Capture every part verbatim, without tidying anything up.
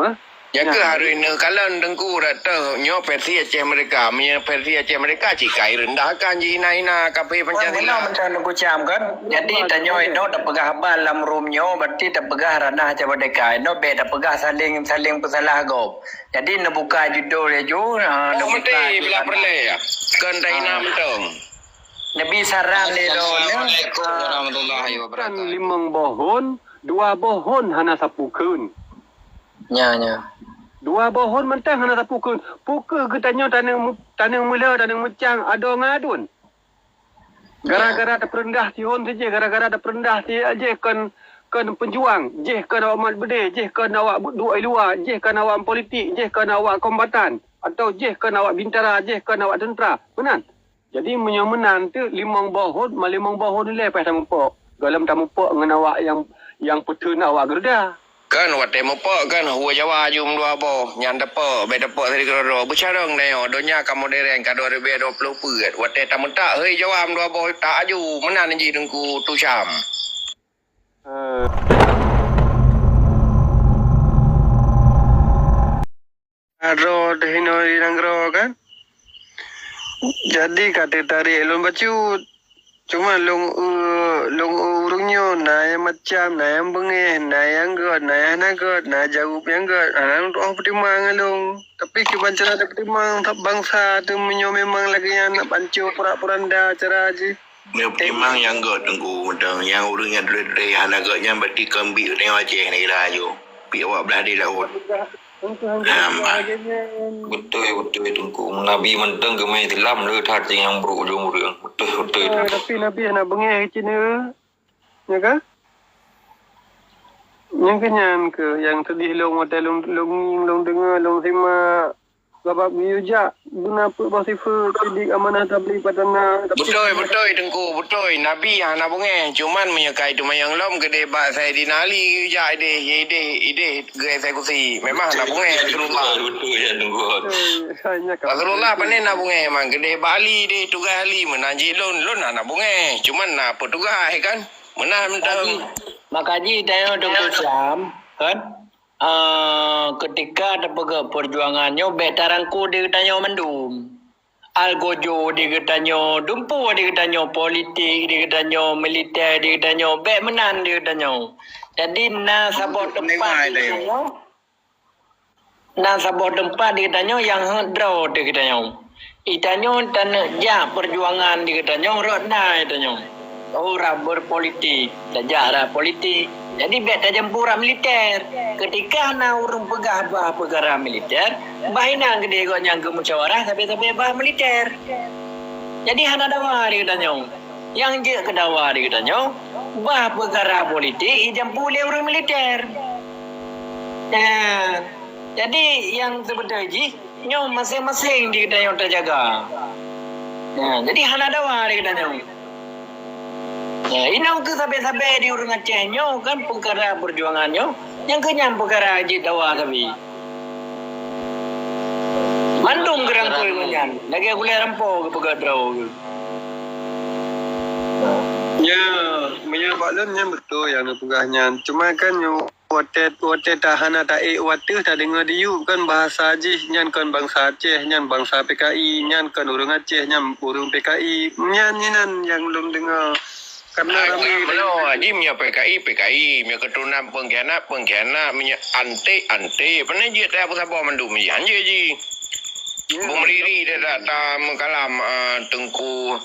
Hah? Nyang keuh harus neukalon Teungku, rata nyoe versi Aceh Merdeka. Meunyoe versi Aceh Merdeka cit ka ireundahkan, jihina-hina kafé Pancasila. Meunan macam Teungku Syam kan. Jadi tanyoe inoe tapeugah haba lam room nyoe, berarti tapeugah ranah Aceh Merdeka. Inoe bèk tapeugah saling, saling peusalah gob. Jadi neubuka judul laju, ha, oh, neubuka meuti, beulah peureulèe, ya. Kon tahina mantong. Neubi saran lé lôn. Assalamualaikum warahmatullahi wabarakatuh. Kan limong boh hon, dua boh hon hana sapeue kheun. Nya, nya. Dua boh hon mantong hana sapeue kheun. Peu kheueh geutanyoe taneueng mu-, taneueng meulhö, taneueng meucang, adoe ngon aduen. Gara-gara tapeureundah sihon sijih, gara-gara tapeureundah sijih kon, kon peujuang, jih kon awak mat beudé, jih kon awak duek i luwa, jih kon awak politik, jih kon awak kombatan, atau jih kon awak bintara, jih kon awak teuntra. Meunan. Jadi meunyoe meunan teuk limong boh hon, ma limong boh hon ilèe paih tamupok. Gohlom tamupok ngon awak nyang, nyang peutheun awak geureudha. Kan watèe mupok kan hue Jawa aju meudua boh, nyan teupok, bèk teupok sidroe-droe. Beucarông tanyoe, donya ka modern, ka dua ribèe dua ploh peuet. Watèe tameutak hue Jawa meudua boh, tak aju, meunan jih Teungku Tusyam. Aro teuh inoe di nanggroe kan. Jadi ka teutarek lôn bacut. Cuma lôn, eu, lôn ureueng nyoe na nyang macam, na nyang beungèh, na nyang göt, na nyang hana göt, na jaweueb nyang göt. Hana lôn tu'oh peutimang ngon lôn. Tapi kiban cara tapeutimang, bansa teuh meunyoe memang lagèe nyan nak pancô pura-puranda cara jih. Meunyoe peutimang nyang göt Teungku, mantong nyang ureueng nyang tuléh-tuléh hana göt nyan berarti kon biek tanyoe Aceh neugara aju. Biek awak blah di laôt. Nah, mah. Beutôi, beutôi Teungku. Nabi mantong geumè Islam le that nyang brok ujong ureueng. Beutôi, beutôi Teungku. Tapi Nabi hana beungèh keucit nyoe. Nya ka? Nyang keu nyan keuh nyang seudeh lôn watèe lôn, lôn ngieng, lôn deungö, lôn simak. Sabab geuyue jak guna peuet boh sifeuet, sidik, amanah, tablig, fatanah. Beutôi, beutôi Teungku, beutôi. Nabi hana beungèh, cuman meunyoe ka iteumanyong lom keudeh bak Saidina Ali geuyue jak ideh, ideh, ideh geueksekusi. Memang hana beungèh Rasulullah. Beutôi, beutôi, ya Teungku. Beutôi, hanya ka. Rasulullah pané na beungèh, memang keudeh bak Ali deh, tugaih Ali. Meunan jih lôn, lôn hana beungèh. Cuman na peutugaih kan. Meunan mantong. Maka jih, maka jih tanyoe Teungku Syam, kan? Ah, keutika tapeugöt peujuangan nyoe bèk tarangko di geutanyoe mandum. Algojo di geutanyoe, dumpeue di geutanyoe, politik di geutanyoe, militer di geutanyoe, bèk meunan di geutanyoe. Jadi na saboh teumpat di geutanyoe, na saboh teumpat di geutanyoe nyang hot droe di geutanyoe. Geutanyoe taneuk jak peujuangan di geutanyoe rot na geutanyoe. Oh, rot berpolitik, tajak rot politik. Jadi bèk tajampu rot militer. Keutika na ureueng peugah bah peukara militer, bah inan keudeh gobnyan geumusyawarah sabe-sabe bah militer. Jadi hana dawa di geutanyoe. Nyang jeuet keu dawa di geutanyoe, bah peukara politik ijampu lé ureueng militer. Nah, jadi nyang seubeutôi jih, nyoe maséng-maséng di geutanyoe tajaga. Nah, jadi hana dawa di geutanyoe. Nah, inong keu sabe-sabe di ureueng Aceh nyoe kan peukara peujuangan nyoe, nyang keu nyan peukara jeuet dawa sabe. Mandum geurangkul ngon nyan, lagèe gulèe rampo geupeugah droe geuh. Ya, meunyoe bak lôn nyan beutôi nyang neupeugah nyan. Cuma kan nyoe watèe, watèe ta hana taék u ateueh tadeungö diyueb kan bahasa jih nyan kon bansa Aceh, nyan bansa P K I, nyan kon ureueng Aceh, nyan ureueng P K I. Nyan, nyan nyang lôn deungö. Karena ramé meunoe, Haji, meunyoe P K I, P K I, meunyoe keuturonan peungkhianat, peungkhianat, meunyoe anték, anték. Pane jeuet teuh saboh mandum, Haji. Hanjeuet jih. Ya. Beumeuriri dah tak, tak meukalam, ah, Teungku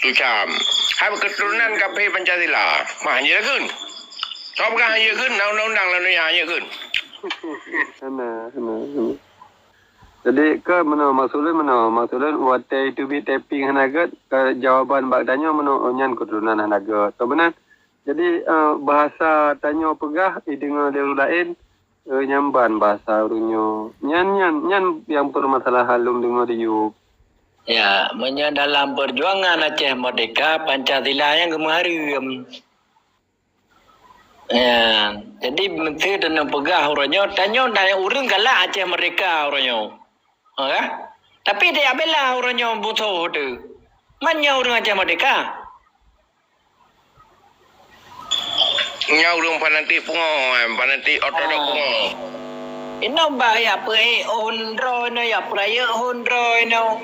Tusyam. Hai keuturonan kafé Pancasila. Mah, hanjeuet kheun. Soe peugah hanjeuet kheun, na undang-undang lam donya hanjeuet kheun. Hana, hana, hana. Jadi, ka meunoe maksud lôn meunoe, maksud lôn watèe teubiet taiping hana gèt, ka jawaban bak tanyoe meunoe, oh, nyan keuturonan hana gèt. Ka meunan. Jadi, eh, bahasa tanyoe peugah, ideungö lé ureueng laén, eh, nyan ban bahasa ureueng nyoe. Nyan, nyan, nyan nyang peumasalahan lôn deungö diyueb. Ya, meunyoe dalam peujuangan Aceh Merdeka, Pancasila nyang geumeuhareuem. Ya, jadi meusé tanyoe peugah uroe nyoe, tanyoe dan ureueng galak Aceh Merdeka uroe nyoe. Ha, kan? Tapi tajak bela uroe nyoe musoh teuh. Man nyoe ureueng Aceh Merdeka. Nyoe ureueng fanatik pungo, eh, fanatik ortodok pungo. Inoe bah ya peuék hon droe inoe, ya peurayeuk hon droe inoe.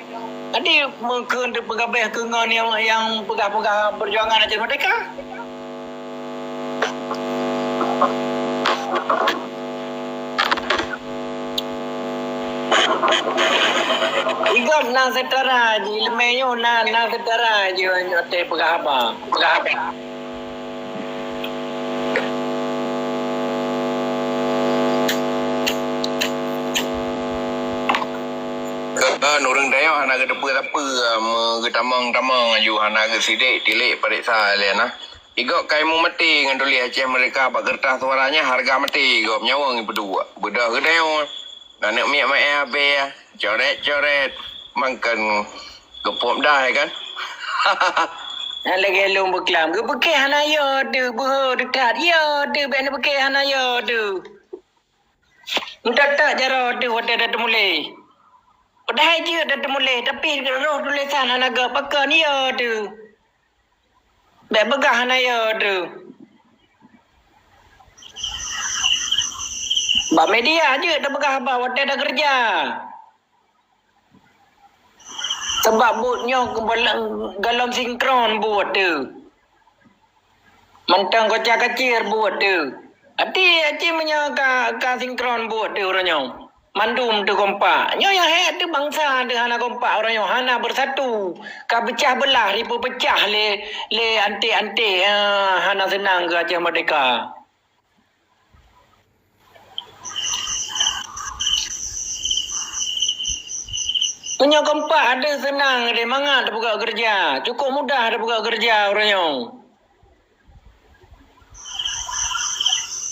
Jadi meukheun teupeugabeh keu ngon nyang, nyang peugah-peugah peujuangan Aceh Merdeka. Igop na setara ji, leumeh nyoe na, na setara ji, nyoe teupeugah haba. Peugah haba. Kan ureuëng tanyoe hana geuteupeue sapeue, meugeutamong-tamong aju, hana geusidek tilik pareksa lé na. Igop kai mumaté ngon tuléh Aceh Merdeka bak keureutah suara nyan hareuga maté igop nyawöng ipeuduek. Beudôh geutanyoe. Aneuk miet maé habéh, coret-coret, mangkon geupop dai kan. Nyan lagée lôn beuklam, geupeukeh hana yo deuh, beuho teutat yo deuh, bék neupeukeh hana yo deuh. Meutat-tat jaroe deuh watée tateumuléh. Padahai jeuet tateumuléh, tapi roh tulésan hana geuh pakon yo deuh. Bék peugah hana yo deuh. Bak media jeuet tapeugah haba watée takeureuja. Sabab buet nyoe galom sinkron buet teuh. Mantong koca kacir buet teuh. Até, até meunyoe ka, ka sinkron buet teuh uroe nyoe. Mandum teuh kompak. Nyoe nyang hék teuh bansa teuh hana kompak uroe nyoe, hana beusatu. Ka peucah beulah, jipeupeucah lé, lé anték-anték, ah, hana seunang keu Aceh Merdeka. Meunyoe kompak deuh seunang deh mangat tapeugah keureuja, cukôp mudah tapeugah keureuja uroe nyoe.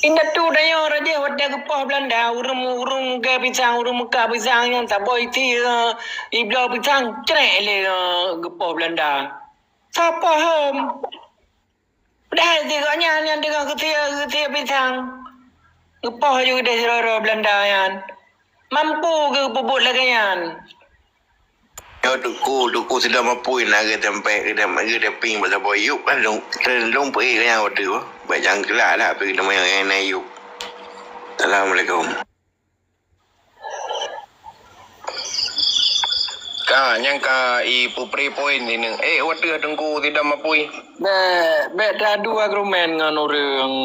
Indatu tanyoe rajih watée geupoh Beulanda, ureuëng, ureuëng meuga pisang, ureuëng meuka pisang nyang saboh isi, eh, ibloe pisang crek lé, eh, geupoh Beulanda. Sapoh hom. Padahai sigoe nyan nyang teungoh geusie, geusie pisang. Geupoh ju deh sidroe-droe Beulanda nyan. Mampu geupeubuet lagée nyan. Nyoe teungku, teungku sidroe mapui na geutem-, geutem-, geuteupieng bak saboh yup kan lôn, lôn peuék nyang watée tu. Bak nyang keulak lah pih geutem nyang na yup. Assalamualaikum. Ka, nyang ka ipeupré poin sineuk. Eh, wateuh teungku sidroe mapui. Bék, bék tadu argumen ngon ureuëng.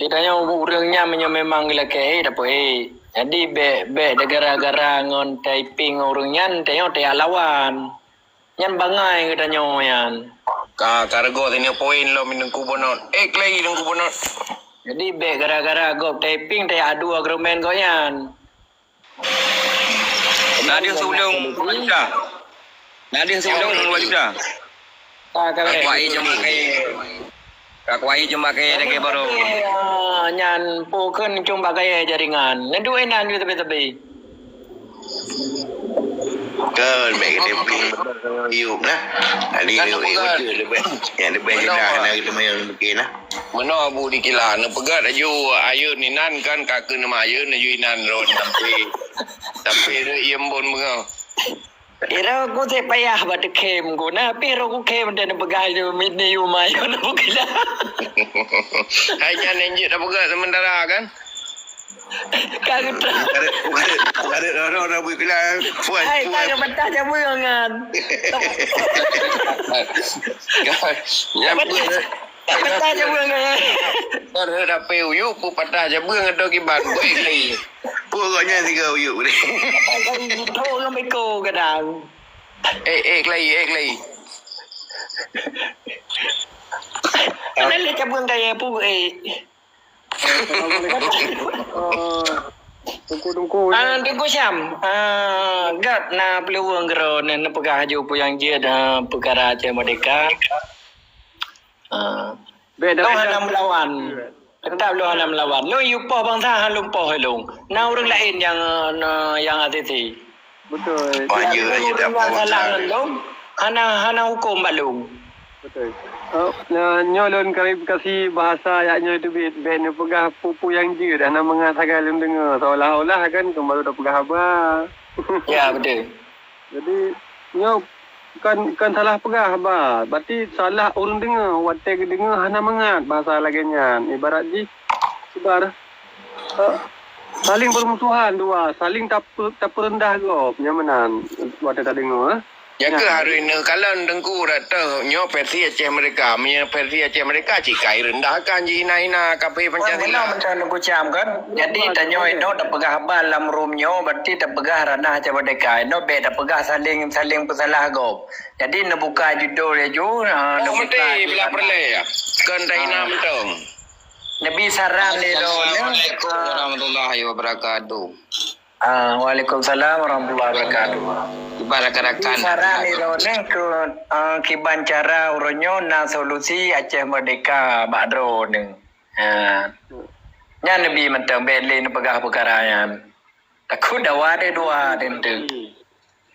Geutanyoe ureuëng nyan meunyoe memang geulakée, eh, dapeuék. Jadi bék, bék gara-gara ngon tapieng ureuëng nyan, tanyoe tajak lawan. Nyan bangai geutanyoe nyan. Ka, ka reugoe sineuk poin lom Teungku Bonot. Eh, klei Teungku Bonot. Jadi bék gara-gara gob tapieng tajak adu argumen gob nyan. Na deuh siuleueng dua juta. Na deuh siuleueng dua juta. Ah, ka lé. Kuai cuma kai. Ka kuai cuma kai lagée baroe. Ah, nyan po kheun cuma kai jaringan. Nyan duek inan ju teubé-teubé. Kan, bék geutem pieng Ayub nah. Jadi, kan, leubeh, leubeh, nyang leubeh jelas nah, kita main mungkin nah. Meunoe Abu Dikila, neupeugah laju ayeuen inan kan ka keuneuk ayeuen laju inan rot sampai, sampai rot iem bon beungoh. Ira ku cek payah bak teukem ku na, pih rot ku kem dan neupeugah laju mit ni yuma yo neupeugah. Hai nyan enjit dah peugah sementara kan? Ka geutrok. Bukan ada, bukan ada, bukan ada, bukan ada, bukan ada. Puan, hai, puan. Ka geupeutah jameun ngan. Nyang Peutah jameun ngan. Baru dapé uyuek pun patah jameun atau kiban. Boy kai. Pun agaknya tiga uyuek ni. Kan itu yang beko kadang. Eh, eh, kelai, eh, kelai. Kenapa jameun gaya pun, eh? Assalamualaikum. Eh, Teungku, Teungku. Ah, Teungku Syam. Ah, gap na peuluwang keudroe neupeugah aju peue nyang jeuet, ah, peukara Aceh Merdeka. Ah. Lôn hana meulawan. Teutap lôn hana meulawan. Lôn yue poh bansa han lôn poh lôn. Na ureueng laén nyang, na, nyang A C C. Beutôi. Oh, ya, ya, ya, ureueng nyang salah ngon lôn, hana, hana huköm bak lôn. Beutôi. Oh, na, nyoe lôn klarifikasi bahasa yak nyoe teubiet, bék neupeugah peue-peue nyang jeuet, hana mangat sagai lôn deungoe. Seolah-olah kan keumaru tapeugah haba. Ya, beutôi. Jadi, nyoe kan, kan salah peugah haba. Berarti salah ureueng deungoe, watée geudeungoe hana mangat bahasa lagée nyan. Ibarat jih, seubar. Eh, Saling permusuhan dua, saling tape-, tapeureundah gob, nyan meunan watée tadeungoe, eh. Nyang keuh harus neukalon Teungku Dokto, nyoe versi Aceh Merdeka. Meunyoe versi Aceh Merdeka, cit ka ireundahkan, jihina-hina kafé Pancasila. Meunan macam Teungku Cam kan. Jadi, tanyoe inoe tapeugah haba lam room nyoe, berarti tapeugah ranah Aceh Merdeka. Inoe bék tapeugah saling, saling peusalah gob. Jadi, neubuka judul laju, ah, oh, neubuka meuti, bela peureulée, ya. Kon tahina mantong. Nabi saran lé droeneuh. Assalamualaikum warahmatullahi wabarakatuh. Ah, waalaikumsalam warahmatullahi wabarakatuh. Ibarat rakan-rakan. Nabi saran lé droeneuh keu, ah, kiban cara uroe nyoe na solusi Aceh Merdeka bak droeneuh. Ha. Nyan Nabi mantong bék lé neupeugah peukara nyan. Takot dawa deh dua teunteu.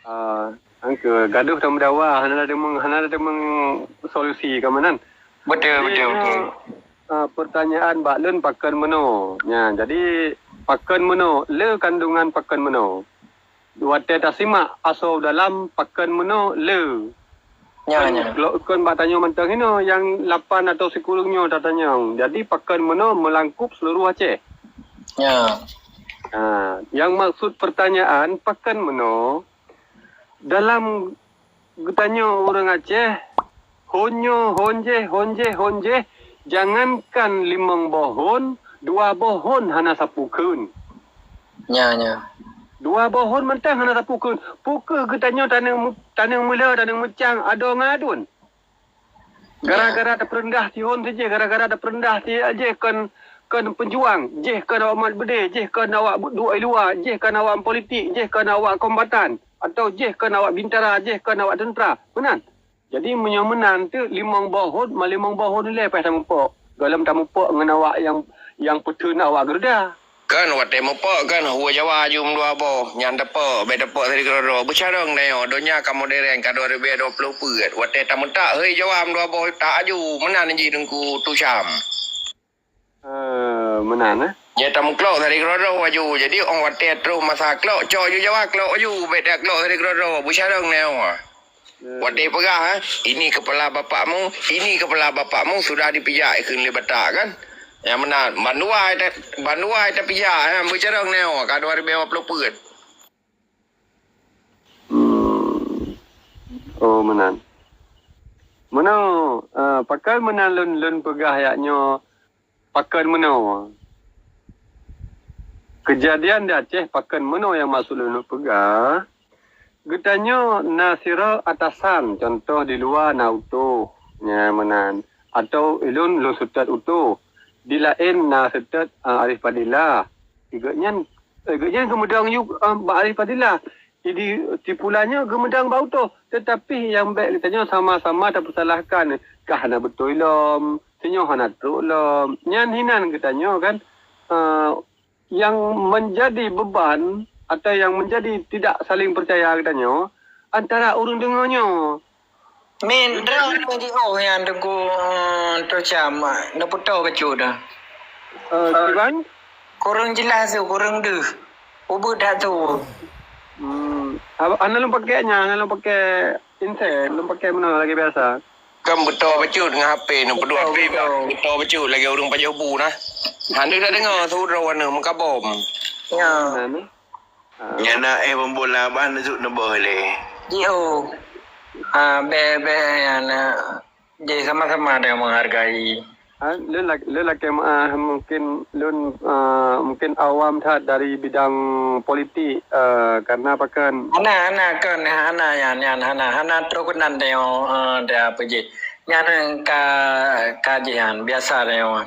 Ah, angke gadoh tameudawa, hana ada meng-, hana ada meng solusi ka meunan. Betul, jadi, betul, betul. Ah, pertanyaan bak lôn pakon meunoe. Nya, jadi pakon meunoe, le kandungan pakon meunoe. Watée tasimak asoe dalam pakon meunoe le. Ya, kon, ya. Lo-, kon bak tanyoe mantong inoe, nyang lapan atau sikureueng nyoe tatanyong. Jadi pakon meunoe meulangkup seluruh Aceh. Ya. Ha, nyang maksud pertanyaan pakon meunoe, dalam geutanyoe ureuëng Aceh, hon nyoe, hon jéh, hon jéh, hon jéh, jangankan limong boh hon, dua boh hon hana sapeue kheun. Nya, nya. Dua boh hon mantong hana sapeue kheun. Peu kheueh geutanyoe taneueng mu-, taneueng meulhö, taneueng meucang, adoe ngon aduen. Nya. Gara-gara tapeureundah si hon si jéh, gara-gara tapeureundah si jéh kon, kon peujuang, jéh kon awak mat beudé, jéh kon awak duek i luwa, jéh kon awak politik, jéh kon awak kombatan, atau jéh kon awak bintara, jéh kon awak teuntra. Meunan. Jadi, meunyoe meunan teuk, limong boh hon, ma limong boh hon ilée paih tamupok. Gohlom tamupok ngon awak nyang, nyang peutheun awak geuruda. Kan watée mupok kan hue Jawa aju meudua boh, nyan teupok, bék teupok sidroe-droe. Beucarông tanyoe, donya ka modern, ka dua ribu dua puluh peuet. Watée tameutak hue Jawa meudua boh, tak aju, meunan jih Teungku Tusyam. Eh, meunan, eh? Nyan tameuklok sidroe-droe aju. Jadi, ong watée troh masa klok, cok aju Jawa, klok aju, bék taklok sidroe-droe. Beucarông tanyoe. Watée peugah, eh, "Ini kepala bapakmu, ini kepala bapakmu sudah dipijak," ikheun lé Batak kan. Nyang meunan, bandua ita, bandua ita pijak, eh, beucarông nyoe ka dua ribu dua puluh peuet. Hmm. Oh, meunan. Meunoe, eh, pakon meunan lôn, lôn peugah yak nyoe, pakon meunoe. Keujadian di Aceh pakon meunoe nyang maksud lôn peugah. Geutanyoe na sidroe atasan, contoh di luwa na utoh, nya meunan. Atau ulôn, lôn seutôt utoh. Di laén na seutôt, a, Arif Fadilah. Gobnyan, eh, gobnyan geumeudong yub, a, bak Arif Fadilah. Jadi, si pulan nyoe geumeudong bak utoh. Teutapi nyang bék geutanyoe sama-sama tapeusalahkan. Kah hana beutôi lom, sinyoe hana trok lom. Nyan hinan geutanyoe kan, a, yang menjadi beban atau yang menjadi tidak saling percaya geutanyoe antara ureuëng deungoe nyoe. Min, droe N G O nyang Teungku, eh, Tusyam, neupeutoe bacut dah. Eh, kiban? Kureueng jeulaih su, kureueng deuh. Ubeuet that su. Hmm, hana lôn pakai nyan, hana lôn pakai insert, lôn pakai meunoe lagée biasa. Kan beutôi bacut ngon H P nyoe, peuduek pih beutôi bacut lagée ureuëng pajoh bu na. Hana tadeungoe su droe nyoe meukabom. Ya. Nyan, eh. Ah. Nyan na, eh, pembola bah neusuk neuboh lé. Ji, oh. Ah, be, be, ya, na. Ji, sama-sama ada yang menghargai. Ah, lôn lak-, lôn lakée meuáh, mungkin lôn, ah, mungkin awam that dari bidang politik, ah, karena pakon. Hana, hana, kon, hana, nyan, nyan, hana, hana trok keunan teuh, ah, dah apa ji. Nyan ka, ka jihan, biasa teuh.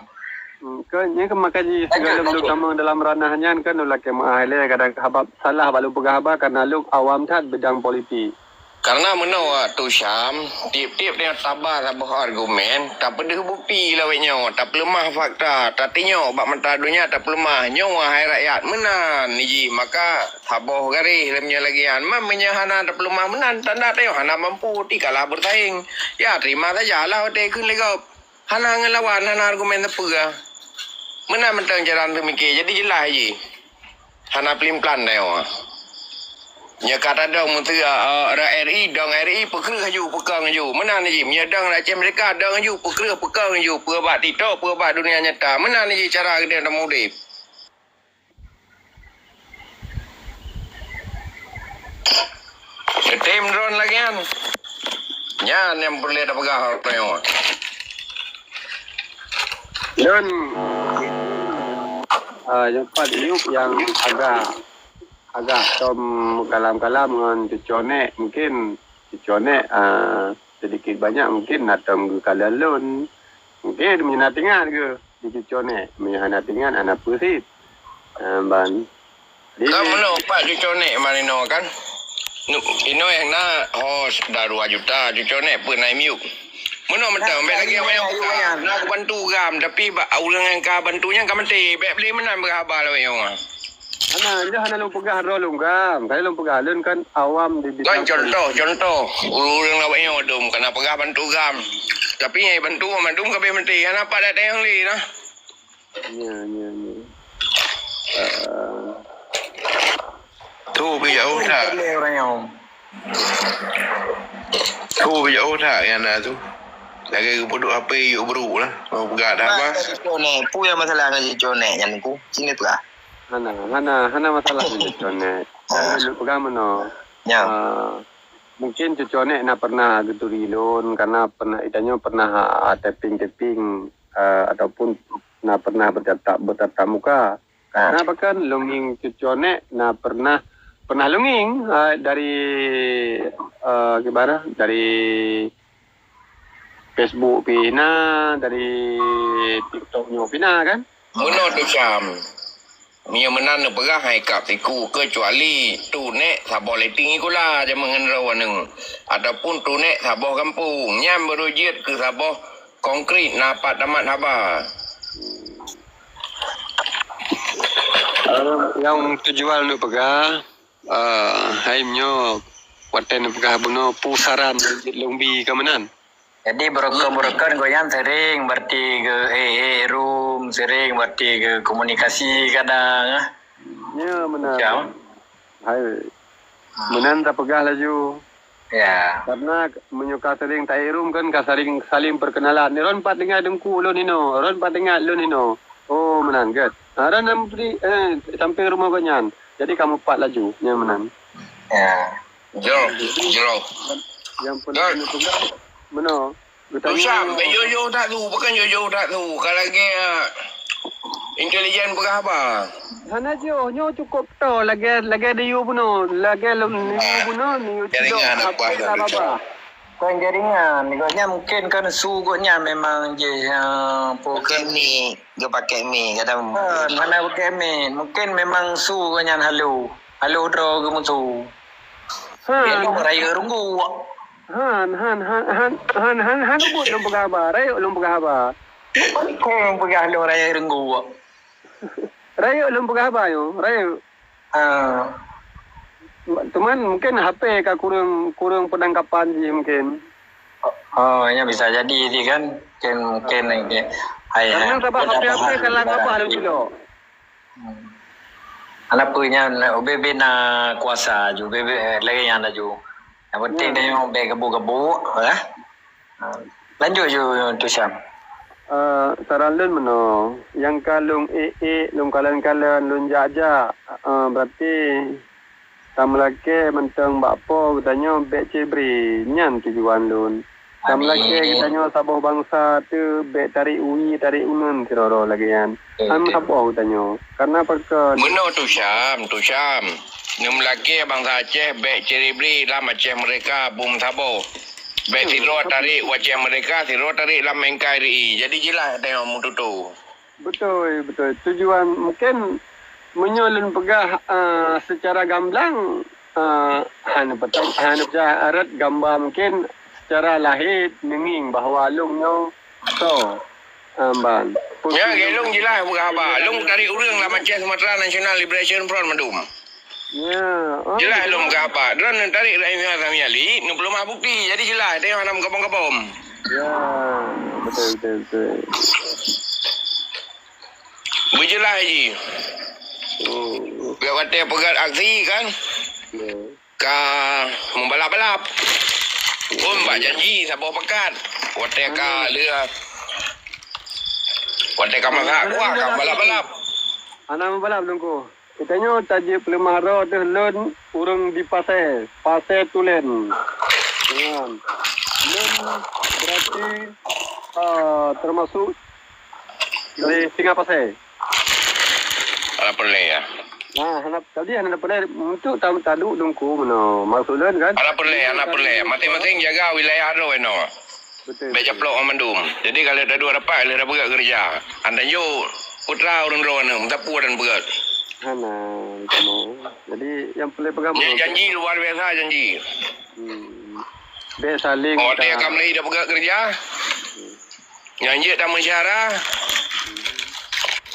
Hmm, kon, nyan kan maka ji sigohlom lôn tamong dalam ranah nyan kan lôn lakée meuáh lé, kadang haba salah bak lôn peugah haba karena lôn awam that bidang politik. Karena meunoe, Tusyam, tieb-tieb tanyoe taba saboh argumen, tapeudeuh bukti lawét nyoe, tapeuleumah fakta, tatinyok bak mata donya tapeuleumah, nyoe wahai rakyat meunan, ji maka saboh garéh lom nyoe lagée nyan. Man meunyoe hana tapeuleumah meunan, tanda tanyoe hana mampu, ti kalah bersaing. Ya, terima sajalah watée kheun lé gob. Hana ngon lawan, hana argumen sapeue. Meunan mantong cara teumiké, jadi jeulaih jih. Hana peulin-plan tanyoe. Nyoe ka tadong meuseu, eh, R I, dong R I, peukreueh aju, peukong aju. Meunan jih, meunyoe dong Aceh Merdeka, dong aju, peukreueh, peukong aju. Peue bak TikTok, peue bak dunia nyata. Meunan jih cara geutanyoe tameuudeb. Geutem droen lagèe nyan. Nyan nyang peureulèe tapeugah uroe nyoe. Lôn, ah, nyang pat Ayub nyang agak, agak tom kalam-kalam ngon Cucok Nek. Mungkin Cucok Nek, ah, sedikit banyak mungkin na tom geukalon lôn. Mungkin meunyo na teuingat geuh di Cucok Nek. Meunyo hana teuingat, hana peue cit. Ah, ban. Kan meunoe pat Cucok Nek marinoe kan. Nu-, inoe nyang na hos dah dua juta, Cucok Nek peuet na M U. Meunoe mantong, bèk lagèe awak nyang ka, na kubantu GAM, tapi bak ureueng nyang ka bantu nyan ka maté. Bèk lé meunan beuhaba lawét nyoe. Hana, nyoe hana lôn peugah droe lôn GAM. Ka lôn peugah lôn kan awam di bidang. Kan contoh, contoh. Ureueng lawét nyoe dum ka na peugah bantu GAM. Tapi nyang bantu mandum ka bèk maté. Hana pat dak tayang lé nah. Nya, nya, nya. Ah. Tu bijak utak. Tu bijak utak nyang na tu. Lagèe geupeuduek H P yuk bruk lah. Mau peugah dah apa? Cucok Nek, peue nyang masalah ngon Cucok Nek nyan ku? Sini peugah. Hana, hana, hana masalah ngon Cucok Nek. Ah. Lôn peugah meunoe. Ya. Ah, mungkin Cucok Nek na pernah geuturi lôn, karena pernah, geutanyoe pernah, ah, tapping-tapping, ah, ataupun na pernah bertatap, bertatap muka. Ah. Na bahkan lôn ngieng Cucok Nek na pernah, pernah lôn ngieng, ah, dari, ah, gimana, dari Facebook pih na, dari TikTok nyoe pih na kan? Meunoe tu Syam. Meunyoe meunan neupeugah hai kap siku, keucuali Tu Nek saboh leteng sikula jameun ngon droeneuh, ataupun Tu Nek saboh gampông, nyan baru jeuet keu saboh konkret na pat tamat haba. Eh, nyang tujuan neupeugah, eh, hai nyoe watèe neupeugah bunoe pusaran jeuet lôn bi ka meunan. Jadi, broker-broker gobnyan sering berarti ke, eh, eh, room, sering berarti ke komunikasi kadang, ah. Ya, meunan. Macam? Hai. Ah. Meunan tapeugah laju. Ya. Karena meunyoe ka sering ta-eh room kan ka saling, saling perkenalan. Ron pat teuingat teungku lôn inoe, ron pat teuingat lôn inoe. Oh, meunan, gèt. Ah, ron nyang pri-, eh, sampéng rumoh gobnyan. Jadi kamoe pat laju, nyan meunan. Ya. Jroh, jroh. Nyang peureulèe neupeugah meunoe. Geutanyoe. Susah, bèk yoh-yoh that su, bukan yoh-yoh that su. Ka lagèe, ah, intelijen peugah haba. Hana jioh, nyoe cukôp toe lagèe, lagèe diyue bunoe, lagèe lôn niyue bunoe, niyue jaringan cidok apa HP dah baba. Kon jaringan, gobnyan mungkin kan su gobnyan memang jih, ah, mungkin ni geupakai mic kadang. Kon, hana pakai mic. Mungkin memang su gobnyan halo. Halo droe geumeusu. Han. Rayeuk runggu. Han, han, han, han, han, han, han ubit lôn peugah haba. Rayeuk lôn peugah haba. Kon peugah lôn rayeuk runggu. Rayeuk lôn peugah haba nyoe, rayeuk. Ah. Cuman mungkin HP ka kureueng, kureueng peudangkapan jih mungkin. Oh, ya bisa jadi sih kan. Mungkin, mungkin, mungkin. Hai, hai. Kadang sabab HP-HP ka lam babah lôn cilok. Hmm. Hana peue nyan, ubé-bé na kuasa ju, ubé-bé lagèe nyan laju. Nyang penting tanyoe bèk gabuk-gabuk, lah. Ha. Lanjut ju, Tu Syam. Eh, saran lôn meunoe, nyang ka lôn ék-ék, lôn kalon-kalon, lôn jak-jak, eh, berarti tameulakèe mantong bak Po geutanyoe bèk cit bri, nyan tujuan lôn. Tameulakèe geutanyoe saboh bansa teuh bèk tarék uwi, tarék uneun sidroe-droe lagèe nyan. Han saboh geutanyoe. Karena pakon? Meunoe Tu Syam, Tu Syam. Neumeulakèe bansa Aceh bèk cit bri lam Aceh Merdeka bum saboh. Bèk sidroe tarék u Aceh Merdeka, sidroe tarék lam N K R I. Jadi jeulaih tanyoe meututoe. Beutôi, beutôi. Tujuan mungkin meunyoe lôn peugah, ah, secara gamblang, ah, hana peutang, hana peucah rot gamba mungkin secara lahé neungieng bahwa lôn nyoe soe, ah, ban. Nyan lôn jeulaih peugah haba. Lôn tarék ureueng lam Aceh Sumatra National Liberation Front mandum. Ya, oh. Jeulaih lôn peugah haba. Droeneuh tarék Rahim Azam Ali, neupeuleumah bukti. Jadi jeulaih, tanyoe hana meukabom-kabom. Ya, beutôi, beutôi, beutôi. Beujeulaih jih. Hmm. Watèe peugöt aksi kan? Ya. Ka meubalap-balap. Phôn bak janji saboh pakat. Watèe ka lheueh, watèe ka masak kuah, ka balap-balap. Hana meubalap, Teungku. Geutanyoe tajeuet peuleumah droe deuh lôn ureuëng di Pasè, Pasè Tulen. Nyan. Lôn berarti, ah, termasuk dari Singa Pasè. Hana peureulée, ya. Nah, hana, tadi hana peureulée untuk tam-, taduek Teungku meunoe. Maksud lôn kan? Hana peureulée, hana peureulée. Masing-masing jaga wilayah droe inoe. Betul, betul. Bèk caplok mandum. Jadi kalau taduek rapat, lheueh tapeugah keureuja. Hana jok putra ureuëng droe nyoe, meusapeue dan peugah. Hana, kamoe. Jadi, nyang peureulée peugah. Nyan janji luar biasa janji. Hmm. Bèk saling. Oh, watèe ka meulai tapeugah keureuja. Nyan jeuet tameusyara.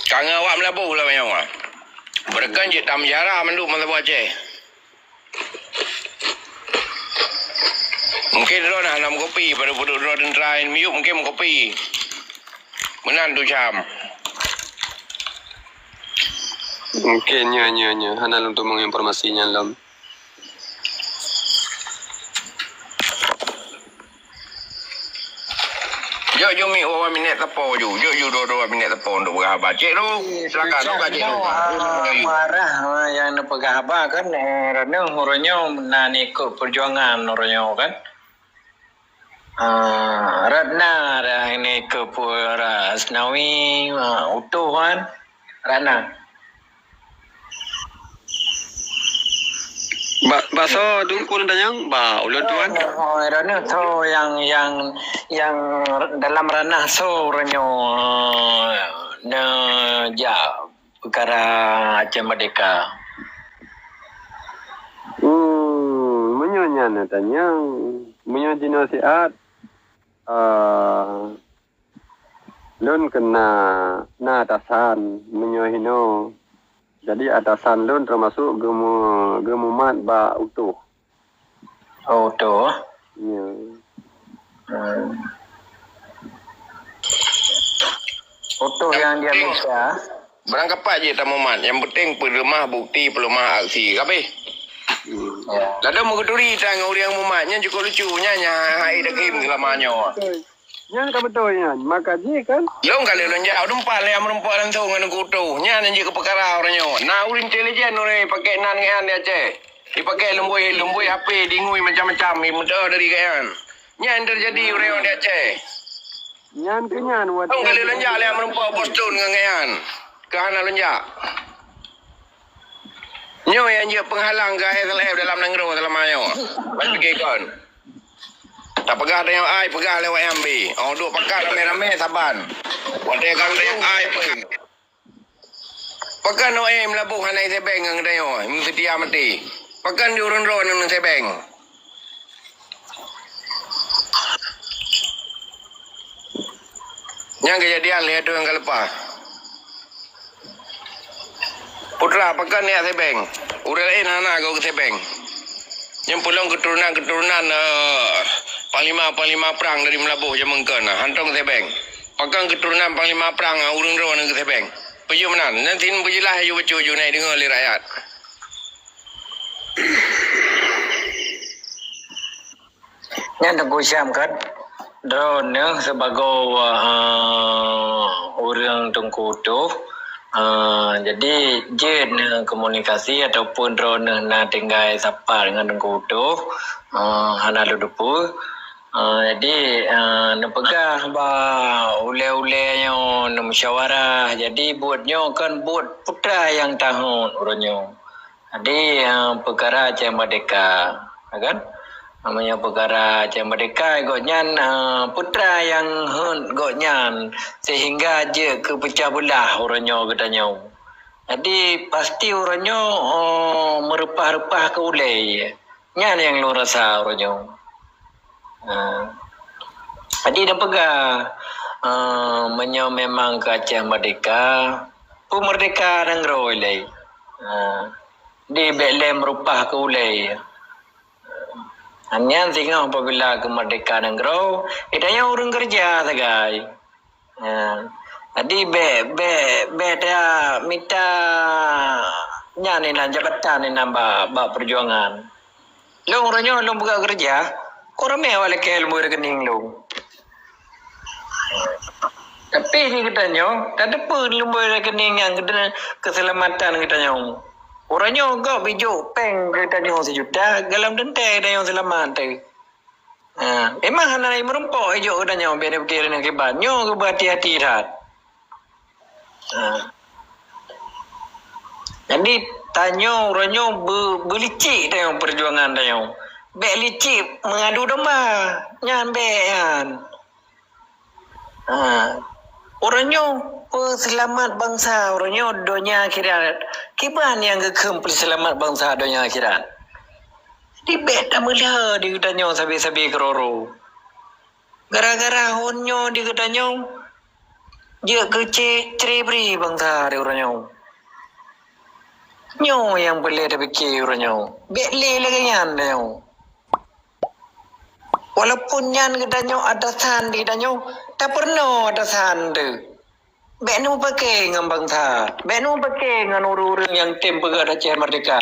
Ka ngon awak Meulaboh lah nyoe. Beureukan jeuet tameusyara mandum masa buah Aceh. Mungkin droe na hana meukopi, pada peuduek droe teuntara miyueb mungkin meukopi. Meunan tu Syam. Mungkin nyoe, nyoe, nyoe. Hana lôn teumong informasi nyan lom. Jok, jok, mi, dua minit teupeu, jok. Jok, jok, dua, dua minit teupeu untuk peugah haba. Cek tu, silakan, silakan, Cek tu. Marah, ah, yang neupeugah haba kan, eh, Raneuh uroe nyoe na ikut perjuangan uroe nyoe kan. Ah, Ratna dah ini ke Pura Asnawi, ah, utuh kan. Ratna. Ba-, baso Teungku neutanyong, ba ulôn tuan. Oh, oh, Raneuh tho yang, yang, yang dalam ranah so uroe nyoe, neujak peukara Aceh Merdeka. Hmm, meunyoe nyan neutanyong, meunyoe jinoe siat, eh, lôn keunan na atasan meunyoe hinoe. Jadi atasan lôn teumasok geumeu-, geumumat bak utoh. Oh, utoh. Ya. Hmm. Utoh yang dia minta. Barang kapat jih tamumat. Yang penting peuleumah bukti, peuleumah aksi. Kabeh. Hmm. Ya. Lalu meugeuturi tangan ureueng mumat. Nyan cukup lucu. Nyan, nyan hai daging selama nyoe. Nyan ka beutôi nyan. Maka jih kan? Lôn ka lheueh lôn jak u teumpat lé meureumpok langsong ngon Teungku Utoh. Nyan nyang jeuet keu peukara uroe nyoe. Na ureueng intelijen ureueng pakai nan nyan di Aceh. Dipakai lumboi, lumboi H P, dingui macam-macam, meudoh dari gobnyan. Nyan teujadi uroe nyoe di Aceh. Nyan keuh nyan, wat lôn ka lheueh lôn jak lé meureumpok Boston ngon gobnyan. Ka hana lôn jak. Nyoe nyang jeuet peunghalang keu S L F dalam nanggroe seulama nyoe. Ban pike kon. Tapeugah tanyoe ai, peugah lé wayang B. Oh, duek pakat ramé-ramé saban. Watèe ka lheueh ai pun. Pakon O M Meulaboh hana isebeng ngon geutanyoe, meuseutia maté. Pakon di ureueng droeneuh neusebeng? Nyang keujadian lhèe thôn ka leupah. Putra, pakon neujak sebeng? Ureueng laén hana goe geusebeng. Nyan peulom keuturonan-keuturonan, eh, panglima-panglima prang dari Meulaboh jameun kon na, hantom sebeng. Pakon keuturonan panglima prang, eh, ureueng droeneuh geusebeng? Peue jeuet meunan? Nyan sin peujeulaih aju bacut aju naik deungoe lé rakyat. Nyan Teungku Syam kan, droeneuh sibagoe, eh, ureueng Teungku Utoh, eh, jadi jeuet neukomunikasi ataupun droeneuh na tinggai sapat ngon Teungku Utoh, eh, hana lôn teupeu. Eh, jadi, eh, neupeugah bak ulèe-ulèe nyoe, neumusyawarah. Jadi buet nyoe kan buet putra nyang tahôt uroe nyoe. Jadi, eh, peukara Aceh Merdeka, ya kan? Meunyoe peukara Aceh Merdeka, gobnyan, eh, putra nyang hôt gobnyan, sehingga jeuet keu peucah beulah uroe nyoe geutanyoe. Jadi, pasti uroe nyoe, oh, meureupah-reupah keu ulèe. Nyan nyang lôn rasa uroe nyoe. Ha. Jadi, neupeugah, eh, meunyoe memang keu Aceh Merdeka, peumeurdeka nanggroe ilèe. Ha. Di bèk lé meureupah keu ulèe. Nyan singoh apabila keu merdeka nanggroe, geutanyoe ureueng keureuja sagai. Ha. Jadi bèk, bèk, bèk ta mita nyan inan jabatan inan bak, bak peujuangan. Lôn uroe nyoe lôn peugah keureuja, kon ramè awak lakèe lumbôi rekening lôn. Tapi di geutanyoe, tateupeue lumbôi rekening nyang keu-, keuseulamatan geutanyoe. Uroe nyoe gob ijok péng keu tanyoe sijuta, goh lom teuntèe tanyoe seulamat teuh. Ha, memang hana lé meurumpok ijok keu tanyoe, bèk neupike droeneuh kiban. Nyoe keuh beuhati-hati that. Ha. Jadi, tanyoe uroe nyoe beu-, beulicik tanyoe peujuangan tanyoe. Bèk licik meungadu domba. Nyan bèk nyan. Ha. Uroe nyoe peuseulamat bansa, uroe nyoe donya akhirat. Kiban nyang geukheun peuseulamat bansa donya akhirat. Jadi bèk tameulhö di geutanyoe sabe-sabe keuroro. Gara-gara hon nyoe di geutanyoe jeuet keu ce-, cerebri bansa di uroe nyoe. Nyoe nyang peureulèe tapike uroe nyoe. Bèk lé lagèe nyan tanyoe. Walaupun nyan geutanyoe atasan di geutanyoe, tapeurunoe atasan teuh. Bèk neupake ngon bansa, bèk neupake ngon ureueng-ureueng nyang tem peugah Aceh merdeka.